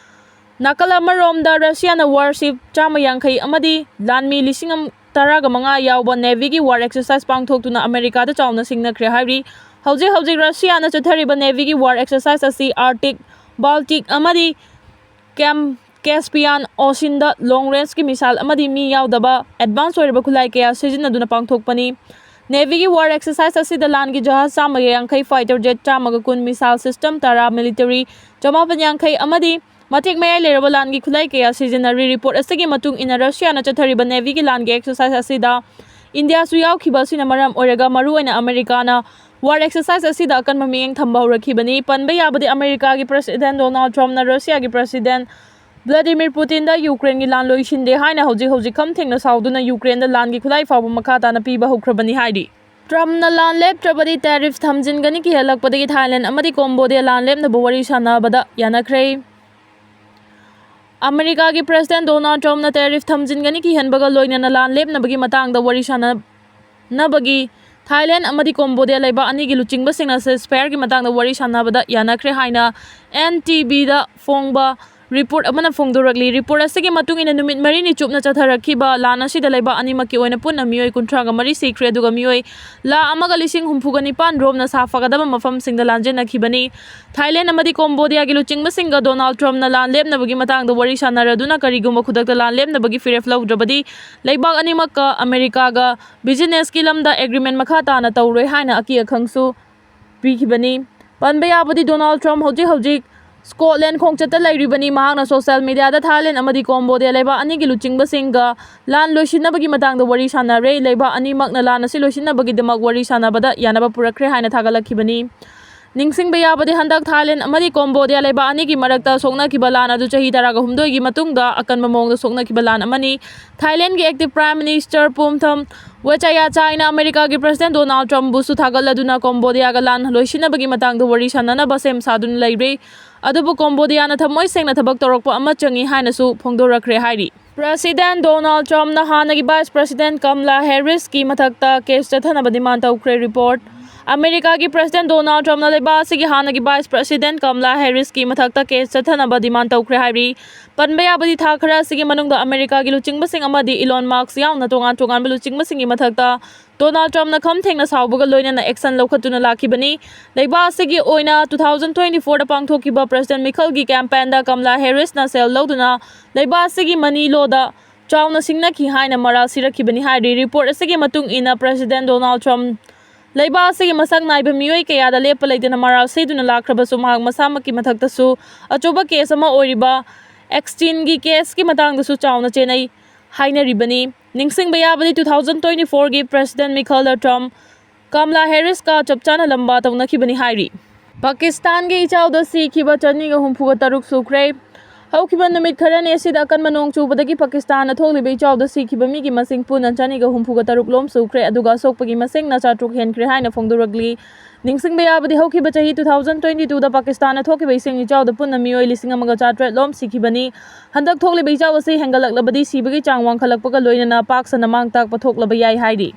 ꯅꯥꯀꯜ ꯑꯃꯔꯣꯝꯗ, ꯔꯁꯤꯌꯥꯅ ꯋꯥꯔꯁꯤꯞ ꯆꯥꯝꯃ ꯌꯥꯡꯈꯩ ꯑꯃꯗꯤ ꯂꯥꯟꯃꯤ ꯂꯤꯁꯤꯡ ꯇꯔꯥꯒ ꯃꯉꯥ ꯌꯥꯎꯕ ꯅꯦꯚꯤꯒꯤ ꯋꯥꯔ ꯑꯦꯛꯁꯔꯁꯥꯏꯁ ꯄꯥꯡꯊꯣꯛꯇꯨꯅ ꯑꯃꯦꯔꯤꯀꯥꯗ ꯆꯥꯎꯅ ꯁꯤꯡꯅꯈ꯭ꯔꯦ ꯍꯥꯏꯔꯤ꯫ ꯍꯧꯖꯤꯛ ꯍꯧꯖꯤꯛ ꯔꯁꯤꯌꯥꯅ ꯆꯠꯊꯔꯤꯕ ꯅꯦꯚꯤꯒꯤ ꯋꯥꯔ ꯑꯦꯛꯁꯔꯁꯥꯏꯁ ꯑꯁꯤ ꯑꯥꯔꯇꯤꯛ, ꯕꯥꯜꯇꯤꯛ ꯑꯃꯗꯤ ꯀꯦꯝ-, ꯀꯦꯁꯄꯤꯌꯥꯟ ꯑꯣꯁꯤꯟꯗ ꯂꯣꯡ ꯔꯦꯟꯖꯀꯤ ꯃꯤꯁꯥꯏꯜ ꯑꯃꯗꯤ ꯃꯤ ꯌꯥꯎꯗꯕ ꯑꯦꯗꯚꯥꯟꯁ ꯑꯣꯏꯔꯕ ꯈꯨꯠꯂꯥꯏ ꯀꯌꯥ ꯁꯤꯖꯤꯟꯅꯗꯨꯅ ꯄꯥꯡꯊꯣꯛꯄꯅꯤ꯫ ꯅꯦꯚꯤꯒꯤ ꯋꯥꯔ ꯑꯦꯛꯁꯔꯁꯥꯏꯁ ꯑꯁꯤꯗ ꯂꯥꯟꯒꯤ ꯖꯍꯥꯖ ꯆꯥꯝꯃꯒ ꯌꯥꯡꯈꯩ, ꯐꯥꯏꯇꯔ ꯖꯦꯠ ꯆꯥꯝꯃꯒ ꯀꯨꯟ, ꯃꯤꯁꯥꯏꯜ ꯁꯤꯁꯇꯦꯝ ꯇꯔꯥ, ꯃꯤꯂꯤꯇꯔꯤ ꯆꯃꯥꯄꯟ ꯌꯥꯡꯈꯩ ꯑꯃꯗꯤ ꯃꯇꯤꯛ ꯃꯌꯥꯏ ꯂꯩꯔꯕ ꯂꯥꯟꯒꯤ ꯈꯨꯠꯂꯥꯏ ꯀꯌꯥ ꯁꯤꯖꯤꯟꯅꯔꯤ꯫ ꯔꯤꯄꯣꯔꯠ ꯑꯁꯤꯒꯤ ꯃꯇꯨꯡ ꯏꯟꯅ, ꯔꯁꯤꯌꯥꯅ ꯆꯠꯊꯔꯤꯕ ꯅꯦꯚꯤꯒꯤ ꯂꯥꯟꯒꯤ ꯑꯦꯛꯁꯔꯁꯥꯏꯁ ꯑꯁꯤꯗ ꯏꯟꯗꯤꯌꯥꯁꯨ ꯌꯥꯎꯈꯤꯕ ꯑꯁꯤꯅ ꯃꯔꯝ ꯑꯣꯏꯔꯒ, ꯃꯔꯨꯑꯣꯏꯅ ꯑꯃꯦꯔꯤꯀꯥꯅ ꯋꯥꯔ ꯑꯦꯛꯁꯔꯁꯥꯏꯖ ꯑꯁꯤꯗ ꯑꯀꯟꯕ ꯃꯤꯠꯌꯦꯡ ꯊꯝꯕ ꯍꯧꯔꯛꯈꯤꯕꯅꯤ꯫ ꯄꯟꯕ ꯌꯥꯕꯗꯤ, ꯑꯃꯦꯔꯤꯀꯥꯒꯤ ꯄ꯭ꯔꯁꯤꯗꯦꯟ ꯗꯣꯅꯥꯜꯗ ꯇ꯭ꯔꯝꯞꯅ ꯔꯁꯤꯌꯥꯒꯤ ꯄ꯭ꯔꯁꯤꯗꯦꯟ ꯚ꯭ꯂꯥꯗꯤꯃꯤꯔ ꯄꯨꯇꯤꯟꯗ ꯌꯨꯀ꯭ꯔꯦꯟꯒꯤ ꯂꯥꯟ ꯂꯣꯏꯁꯤꯟꯗꯦ ꯍꯥꯏꯅ ꯍꯧꯖꯤꯛ ꯍꯧꯖꯤꯛ ꯈꯝ ꯊꯦꯡꯅ ꯁꯥꯎꯗꯨꯅ ꯌꯨꯀ꯭ꯔꯦꯟꯗ ꯂꯥꯟꯒꯤ ꯈꯨꯠꯂꯥꯏ ꯐꯥꯎꯕ ꯃꯈꯥ ꯇꯥꯅ ꯄꯤꯕ ꯍꯧꯈ꯭ꯔꯕꯅꯤ ꯍꯥꯏꯔꯤ꯫ ꯇ꯭ꯔꯝꯞꯅ ꯂꯥꯟ ꯂꯦꯞꯇ꯭ꯔꯕꯗꯤ ꯇꯦꯔꯤꯐ ꯊꯝꯖꯤꯟꯒꯅꯤ ꯀꯤꯍꯜꯂꯛꯄꯗꯒꯤ ꯊꯥꯏꯂꯦꯟꯗ ꯑꯃꯗꯤ ꯀꯣꯝꯕꯣꯗꯤꯌꯥ ꯂꯥꯟ ꯂꯦꯞꯅꯕ ꯋꯥꯔꯤ ꯁꯥꯟꯅꯕꯗ ꯌꯥꯅꯈ꯭ꯔꯦ꯫ ꯑꯃꯦꯔꯤꯀꯥꯒꯤ ꯄ꯭ꯔꯁꯤꯗꯦꯟ ꯗꯣꯅꯥꯜꯗ ꯇ꯭ꯔꯝꯞꯅ ꯇꯦꯔꯤꯐ ꯊꯝꯖꯤꯟꯒꯅꯤ ꯀꯤꯍꯟꯕꯒ ꯂꯣꯏꯅꯅ ꯂꯥꯟ ꯂꯦꯞꯅꯕꯒꯤ ꯃꯇꯥꯡꯗ ꯋꯥꯔꯤ ꯁꯥꯟꯅꯅꯕꯒꯤ ꯊꯥꯏꯂꯦꯟꯗ ꯑꯃꯗꯤ ꯀꯣꯝꯕꯣꯗꯤꯌꯥ ꯂꯩꯕꯥꯛ ꯑꯅꯤꯒꯤ ꯂꯨꯆꯤꯡꯕꯁꯤꯡꯅ ceasefire ꯃꯇꯥꯡꯗ ꯋꯥꯔꯤ ꯁꯥꯟꯅꯕꯗ ꯌꯥꯅꯈ꯭ꯔꯦ ꯍꯥꯏꯅ ꯑꯦꯟ ꯇꯤ ꯚꯤꯗ ꯐꯣꯡꯕ ꯔꯤꯄꯣꯔꯠ ꯑꯃꯅ ꯐꯣꯡꯗꯣꯔꯛꯂꯤ꯫ ꯔꯤꯄꯣꯔꯠ ꯑꯁꯤꯒꯤ ꯃꯇꯨꯡ ꯏꯟꯅ, ꯅꯨꯃꯤꯠ ꯃꯔꯤꯅꯤ ꯆꯨꯞꯅ ꯆꯠꯊꯔꯛꯈꯤꯕ ꯂꯥꯟ ꯑꯁꯤꯗ ꯂꯩꯕꯥꯛ ꯑꯅꯤꯃꯛꯀꯤ ꯑꯣꯏꯅ ꯄꯨꯟꯅ ꯃꯤꯑꯣꯏ ꯀꯨꯟꯊ꯭ꯔꯥꯒ ꯃꯔꯤ ꯁꯤꯈ꯭ꯔꯦ, ꯑꯗꯨꯒ ꯃꯤꯑꯣꯏ ꯂꯥꯈ ꯑꯃꯒ ꯂꯤꯁꯤꯡ ꯍꯨꯝꯐꯨꯒ ꯅꯤꯄꯥꯟ ꯔꯣꯝꯅ ꯁꯥꯐꯒꯗꯕ ꯃꯐꯝꯁꯤꯡꯗ ꯂꯥꯟꯖꯦꯟꯅꯈꯤꯕꯅꯤ꯫ ꯊꯥꯏꯂꯦꯟꯗ ꯑꯃꯗꯤ ꯀꯣꯝꯕꯣꯗꯤꯌꯥꯒꯤ ꯂꯨꯆꯤꯡꯕꯁꯤꯡꯒ ꯗꯣꯅꯥꯜꯗ ꯇ꯭ꯔꯝꯞꯅ ꯂꯥꯟ ꯂꯦꯞꯅꯕꯒꯤ ꯃꯇꯥꯡꯗ ꯋꯥꯔꯤ ꯁꯥꯟꯅꯔꯗꯨꯅ, ꯀꯔꯤꯒꯨꯝꯕ ꯈꯨꯗꯛꯇ ꯂꯥꯟ ꯂꯦꯞꯅꯕꯒꯤ ꯐꯤꯔꯦꯞ ꯂꯧꯗ꯭ꯔꯕꯗꯤ, ꯂꯩꯕꯥꯛ ꯑꯅꯤꯃꯛꯀ ꯑꯃꯦꯔꯤꯀꯥꯒ businessꯀꯤ ꯂꯝꯗ agreement ꯃꯈꯥ ꯇꯥꯅ ꯇꯧꯔꯣꯏ ꯍꯥꯏꯅ ꯑꯀꯤ ꯑꯈꯪꯁꯨ ꯄꯤꯈꯤꯕꯅꯤ꯫ ꯄꯟꯕ ꯌꯥꯕꯗꯤ, ꯗꯣꯅꯥꯜꯗ ꯇ꯭ꯔꯝꯞ ꯍꯧꯖꯤꯛ ꯍꯧꯖꯤꯛ ꯁ꯭ꯀꯣꯠꯂꯦꯟꯗ ꯈꯣꯡꯆꯠꯇ ꯂꯩꯔꯤꯕꯅꯤ꯫ ꯃꯍꯥꯛꯅ social mediaꯗ ꯊꯥꯏꯂꯦꯟꯗ ꯑꯃꯗꯤ ꯀꯣꯝꯕꯣꯗꯤꯌꯥ ꯂꯩꯕꯥꯛ ꯑꯅꯤꯒꯤ ꯂꯨꯆꯤꯡꯕꯁꯤꯡꯒ ꯂꯥꯟ ꯂꯣꯏꯁꯤꯟꯅꯕꯒꯤ ꯃꯇꯥꯡꯗ ꯋꯥꯔꯤ ꯁꯥꯟꯅꯔꯦ꯫ ꯂꯩꯕꯥꯛ ꯑꯅꯤꯃꯛꯅ ꯂꯥꯟ ꯑꯁꯤ ꯂꯣꯏꯁꯤꯟꯅꯕꯒꯤꯗꯃꯛ ꯋꯥꯔꯤ ꯁꯥꯟꯅꯕꯗ ꯌꯥꯅꯕ ꯄꯨꯔꯛꯈ꯭ꯔꯦ ꯍꯥꯏꯅ ꯊꯥꯒꯠꯂꯛꯈꯤꯕꯅꯤ꯫ ꯅꯤꯡꯁꯤꯡꯕ ꯌꯥꯕꯗꯤ, ꯍꯟꯗꯛ ꯊꯥꯏꯂꯦꯟꯗ ꯑꯃꯗꯤ ꯀꯣꯝꯕꯣꯗꯤꯌꯥ ꯂꯩꯕꯥꯛ ꯑꯅꯤꯒꯤ ꯃꯔꯛꯇ ꯁꯣꯛꯅꯈꯤꯕ ꯂꯥꯟ ꯑꯗꯨ ꯆꯍꯤ ꯇꯔꯥꯒ ꯍꯨꯝꯗꯣꯏꯒꯤ ꯃꯇꯨꯡꯗ ꯑꯀꯟꯕ ꯃꯑꯣꯡꯗ ꯁꯣꯛꯅꯈꯤꯕ ꯂꯥꯟ ꯑꯃꯅꯤ꯫ ꯊꯥꯏꯂꯦꯟꯗꯒꯤ acting prime minister ꯄꯨꯝꯊꯝ ꯋꯦꯆꯥꯌꯥꯆꯥꯏꯅ ꯑꯃꯦꯔꯤꯀꯥꯒꯤ ꯄ꯭ꯔꯁꯤꯗꯦꯟ ꯗꯣꯅꯥꯜꯗ ꯇ꯭ꯔꯝꯞꯕꯨꯁꯨ ꯊꯥꯒꯠꯂꯗꯨꯅ ꯀꯣꯝꯕꯣꯗꯤꯌꯥꯒ ꯂꯥꯟ ꯂꯣꯏꯁꯤꯟꯅꯕꯒꯤ ꯃꯇꯥꯡꯗ ꯋꯥꯔꯤ ꯁꯥꯟꯅꯅꯕ ꯁꯦꯝ ꯁꯥꯗꯨꯅ ꯂꯩꯔꯤ꯫ ꯑꯗꯨꯕꯨ ꯀꯣꯝꯕꯣꯗꯤꯌꯥꯅ ꯊꯃꯣꯏ ꯁꯦꯡꯅ ꯊꯕꯛ ꯇꯧꯔꯛꯄ ꯑꯃ ꯆꯪꯏ ꯍꯥꯏꯅꯁꯨ ꯐꯣꯡꯗꯣꯔꯛꯈ꯭ꯔꯦ ꯍꯥꯏꯔꯤ꯫ ꯄ꯭ꯔꯁꯤꯗꯦꯟ ꯗꯣꯅꯥꯜꯗ ꯇ꯭ꯔꯝꯞꯅ ꯍꯥꯟꯅꯒꯤ vice president ꯀꯝꯂꯥ ꯍꯦꯔꯤꯁꯀꯤ ꯃꯊꯛꯇ case ꯆꯠꯊꯅꯕ demand ꯇꯧꯈ꯭ꯔꯦ꯫ ꯔꯤꯄꯣꯔꯠ꯫ ꯑꯃꯦꯔꯤꯀꯥꯒꯤ ꯄ꯭ꯔꯁꯤꯗꯦꯟ ꯗꯣꯅꯥꯜꯗ ꯇ꯭ꯔꯝꯞꯅ ꯂꯩꯕꯥꯛ ꯑꯁꯤꯒꯤ ꯍꯥꯟꯅꯒꯤ vice president ꯀꯝꯂꯥ ꯍꯦꯔꯤꯁꯀꯤ ꯃꯊꯛꯇ case ꯆꯠꯊꯅꯕ demand ꯇꯧꯈ꯭ꯔꯦ ꯍꯥꯏꯔꯤ꯫ ꯄꯟꯕ ꯌꯥꯕꯗꯤ, ꯊꯥ ꯈꯔ ꯑꯁꯤꯒꯤ ꯃꯅꯨꯡꯗ ꯑꯃꯦꯔꯤꯀꯥꯒꯤ ꯂꯨꯆꯤꯡꯕꯁꯤꯡ ꯑꯃꯗꯤ ꯏꯂꯣꯟ ꯃꯥꯁ꯭ꯛ ꯌꯥꯎꯅ ꯇꯣꯉꯥꯟ ꯇꯣꯉꯥꯟꯕ ꯂꯨꯆꯤꯡꯕꯁꯤꯡꯒꯤ ꯃꯊꯛꯇ ꯗꯣꯅꯥꯜꯗ ꯇ꯭ꯔꯝꯞꯅ ꯈꯝ ꯊꯦꯡꯅ ꯁꯥꯎꯕꯒ ꯂꯣꯏꯅꯅ action ꯂꯧꯈꯠꯇꯨꯅ ꯂꯥꯛꯈꯤꯕꯅꯤ꯫ ꯂꯩꯕꯥꯛ ꯑꯁꯤꯒꯤ ꯑꯣꯏꯅ two thousand twenty fourꯗ ꯄꯥꯡꯊꯣꯛꯈꯤꯕ ꯄ꯭ꯔꯁꯤꯗꯦꯟ ꯃꯤꯈꯜꯒꯤ campaignꯗ ꯀꯝꯂꯥ ꯍꯦꯔꯤꯁꯅ ꯁꯦꯜ ꯂꯧꯗꯨꯅ ꯂꯩꯕꯥꯛ ꯑꯁꯤꯒꯤ money lawꯗ ꯆꯥꯎꯅ ꯁꯤꯡꯅꯈꯤ ꯍꯥꯏꯅ ꯃꯔꯥꯜ ꯁꯤꯔꯛꯈꯤꯕꯅꯤ ꯍꯥꯏꯔꯤ꯫ ꯔꯤꯄꯣꯔꯠ ꯑꯁꯤꯒꯤ ꯃꯇꯨꯡ ꯏꯟꯅ, ꯄ꯭ꯔꯁꯤꯗꯦꯟ ꯗꯣꯅꯥꯜꯗ ꯇ꯭ꯔꯝꯞ ꯂꯩꯕꯥꯛ ꯑꯁꯤꯒꯤ ꯃꯁꯛ ꯅꯥꯏꯕ ꯃꯤꯑꯣꯏ ꯀꯌꯥꯗ ꯂꯦꯞꯄ ꯂꯩꯇꯅ ꯃꯔꯥꯜ ꯁꯤꯗꯨꯅ ꯂꯥꯛꯈ꯭ꯔꯕꯁꯨ, ꯃꯍꯥꯛ ꯃꯁꯥꯃꯛꯀꯤ ꯃꯊꯛꯇꯁꯨ ꯑꯆꯧꯕ case ꯑꯃ ꯑꯣꯏꯔꯤꯕ ꯑꯦꯛꯁꯇꯤꯟꯒꯤ caseꯀꯤ ꯃꯇꯥꯡꯗꯁꯨ ꯆꯥꯎꯅ ꯆꯦꯟꯅꯩ ꯍꯥꯏꯅꯔꯤꯕꯅꯤ꯫ ꯅꯤꯡꯁꯤꯡꯕ ꯌꯥꯕꯗꯤ, two thousand twenty fourꯒꯤ ꯄ꯭ꯔꯁꯤꯗꯦꯟ ꯃꯤꯈꯜꯗ ꯇ꯭ꯔꯝꯞ ꯀꯥꯝꯂꯥ ꯍꯦꯔꯤꯁꯀ ꯆꯞ ꯆꯥꯅ ꯂꯝꯕꯥ ꯇꯧꯅꯈꯤꯕꯅꯤ ꯍꯥꯏꯔꯤ꯫ ꯄꯥꯀꯤꯁꯇꯥꯟꯒꯤ ꯏꯆꯥꯎꯗ ꯁꯤꯈꯤꯕ ꯆꯅꯤꯒ ꯍꯨꯝꯐꯨꯒ ꯇꯔꯨꯛ ꯁꯨꯈ꯭ꯔꯦ꯫ ꯍꯧꯈꯤꯕ ꯅꯨꯃꯤꯠ ꯈꯔꯅꯤ ꯑꯁꯤꯗ ꯑꯀꯟꯕ ꯅꯣꯡ ꯆꯨꯕꯗꯒꯤ ꯄꯥꯀꯤꯁꯇꯥꯟꯗ ꯊꯣꯛꯂꯤꯕ ꯏꯆꯥꯎꯗ ꯁꯤꯈꯤꯕ ꯃꯤꯒꯤ ꯃꯁꯤꯡ ꯄꯨꯟꯅ ꯆꯅꯤꯒ ꯍꯨꯝꯐꯨꯒ ꯇꯔꯨꯛ ꯂꯣꯝ ꯁꯨꯈ꯭ꯔꯦ, ꯑꯗꯨꯒ ꯑꯁꯣꯛꯄꯒꯤ ꯃꯁꯤꯡꯅ ꯆꯥꯇ꯭ꯔꯨꯛ ꯍꯦꯟꯈ꯭ꯔꯦ ꯍꯥꯏꯅ ꯐꯣꯡꯗꯣꯔꯛꯂꯤ꯫ ꯅꯤꯡꯁꯤꯡꯕ ꯌꯥꯕꯗꯤ, ꯍꯧꯈꯤꯕ ꯆꯍꯤ two thousand twenty twoꯗ ꯄꯥꯀꯤꯁꯇꯥꯟꯗ ꯊꯣꯛꯈꯤꯕ ꯏꯁꯤꯡ ꯏꯆꯥꯎꯗ ꯄꯨꯟꯅ ꯃꯤꯑꯣꯏ ꯂꯤꯁꯤꯡ ꯑꯃꯒ ꯆꯥꯇ꯭ꯔꯦꯠ ꯂꯣꯝ ꯁꯤꯈꯤꯕꯅꯤ꯫ ꯍꯟꯗꯛ ꯊꯣꯛꯂꯤꯕ ꯏꯆꯥꯎ ꯑꯁꯤ ꯍꯦꯟꯒꯠꯂꯛꯂꯕꯗꯤ ꯁꯤꯕꯒꯤ ꯆꯥꯡ ꯋꯥꯡꯈꯠꯂꯛꯄꯒ ꯂꯣꯏꯅꯅ ꯄꯥꯛ ꯁꯟꯅ ꯃꯥꯡ ꯇꯥꯛꯄ ꯊꯣꯛꯂꯕ ꯌꯥꯏ ꯍꯥꯏꯔꯤ꯫